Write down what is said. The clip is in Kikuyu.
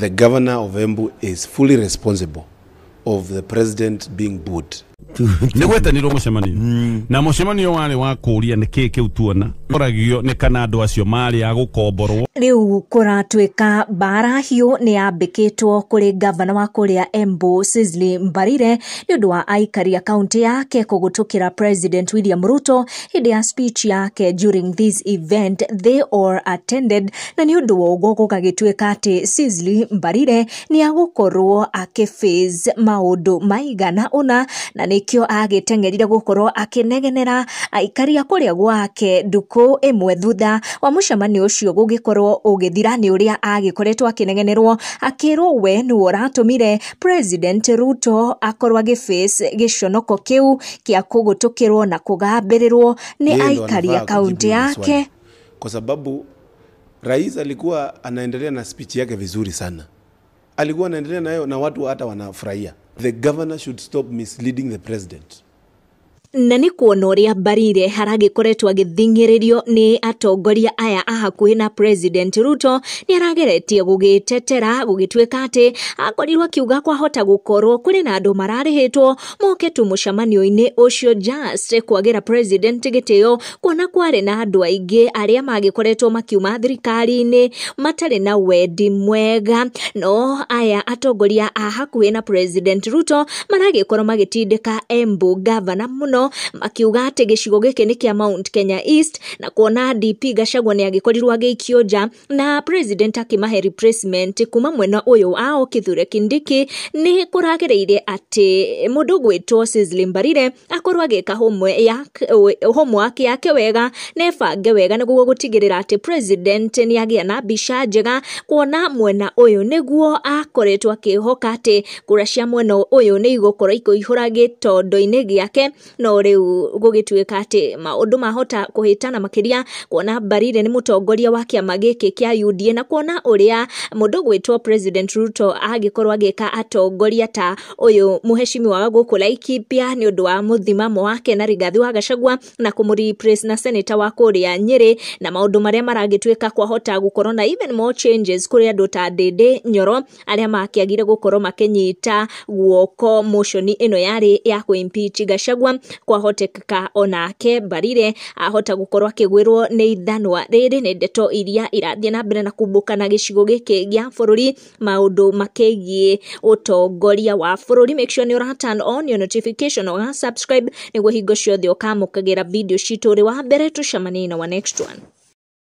The governor of Embu is fully responsible of the president being booed. Nä gwetanirwo mũcemanio na mũcemanio warĩ wa kũũria nĩ kĩĩ kĩu tuona oragio nĩ kana andũ acio marĩ a gũkomborwo. Rĩu kũratuĩka mbara hiũ nĩ yambĩkĩtwo kũrĩ gavana wa kũrĩa Embu Cecily Mbarire nĩ ũndũ wa aikari a kaunti yake kũgũtũkĩra President William Ruto hĩndĩ ya speech yake during this event they all attended, na nĩ ũndũ wa ũguo gũgagĩtuĩka atĩ Cecily Mbarire nĩ agũkorwo akĩface maũndũ maigana ũna, na nĩkĩo agĩteng'erire gũkorwo akĩnegenera aikari a kũrĩa gwake ndukũ ĩmwe thutha wa mũcemanio ũcio gũgĩkorwo ũgĩthira nĩ ũrĩa agĩkoretwo akĩnegenerwo akĩrwo we nĩwe ũratũmire President Ruto akorwo agĩface gĩconoko kĩu kĩa kũgũtũkĩrwo na kũgambĩrĩrwo nĩ Yeye ndo aikari a anafaa kaunti kujibu hili yake. swali. Kwa sababu rais alikuwa anaendelea na speech yake vizuri sana, alikuwa anaendelea nayo na watu hata wanafurahia. The governor should stop misleading the president. Na nĩ kuona ũrĩa Mbarire haragĩkoretwo agĩthing'ĩrĩrio nĩ atongoria aya a hakuhĩ na President Ruto, nĩ arageretie gũgĩtetera gũgĩtuĩka atĩ akorirwo akiuga kwahota gũkorwo kũrĩ na andũ mararĩhĩtwo moke tu mũcemanio-inĩ ũcio just kwagĩra President gĩtĩo, kuona kwarĩ na andũ aingĩ arĩa magĩkoretwo makiuma thirikari-inĩ matarĩ na wendi mwega. No aya atongoria a hakuhĩ na President Ruto maragĩkorwo magĩtindĩka Embu gavana mũno, makiuga atĩ gĩcigo gĩkĩ nĩ kĩa Mount Kenya East, na kuona DP Gachagua nĩ agĩkorirwo agĩikio nja na president akĩmahe replacement kuma mwena ũyũ wao Kithure Kindiki, nĩ kũragereire atĩ mũndũ ũgwĩtwo Cecily Mbarire akorwo agĩka homework yake wega na ebange wega nĩguo gũtigĩrĩra atĩ president nĩ agĩa na mbica njega, kuona mwena ũyũ nĩguo akoretwo akĩhoka atĩ kura cia mwena ũyũ nĩ igũkorwo ikĩihũra gĩtondo-inĩ gĩake. No rĩu gũgĩtuĩka atĩ maũndũ mahota kũhĩtana makĩria, kuona Mbarire nĩ mũtongoria wa kĩama gĩkĩ kĩa UDA, na kuona ũrĩa mũndũ ũgwĩtwo President Ruto agĩkorwo agĩka atongoria ta ũyũ mũheshimiwa wa gũkũ Laikipia nĩ ũndũ wa mũthimamo wake na Rigathi wa Gachagua na kũmũreplace na senator wa kũrĩa Nyĩrĩ, na maũndũ marĩa maragĩtuĩka kwahota gũkorwo na even more changes kũrĩ andũ ta Ndindi Nyoro arĩa makĩagire gũkorwo makĩnyita guoko motion ĩno yarĩ ya kũ-impeach Gachagua. Kwahotekeka onake Mbarire ahota gũkorwo akĩgwĩrwo nĩ ithanwa rĩrĩ. Nĩ ndeto iria irathiĩ na mbere na kumbũkana gĩcigo gĩkĩ gĩa bũrũri maũndũ makĩgiĩ ũtongoria wa bũrũri. Make sure nĩ ũra turn on your notification ũga subscribe nĩguo hingo ciothe ũkamũkagĩra video citũ ũrĩ wa mbere. Tũcemanie na wa next one.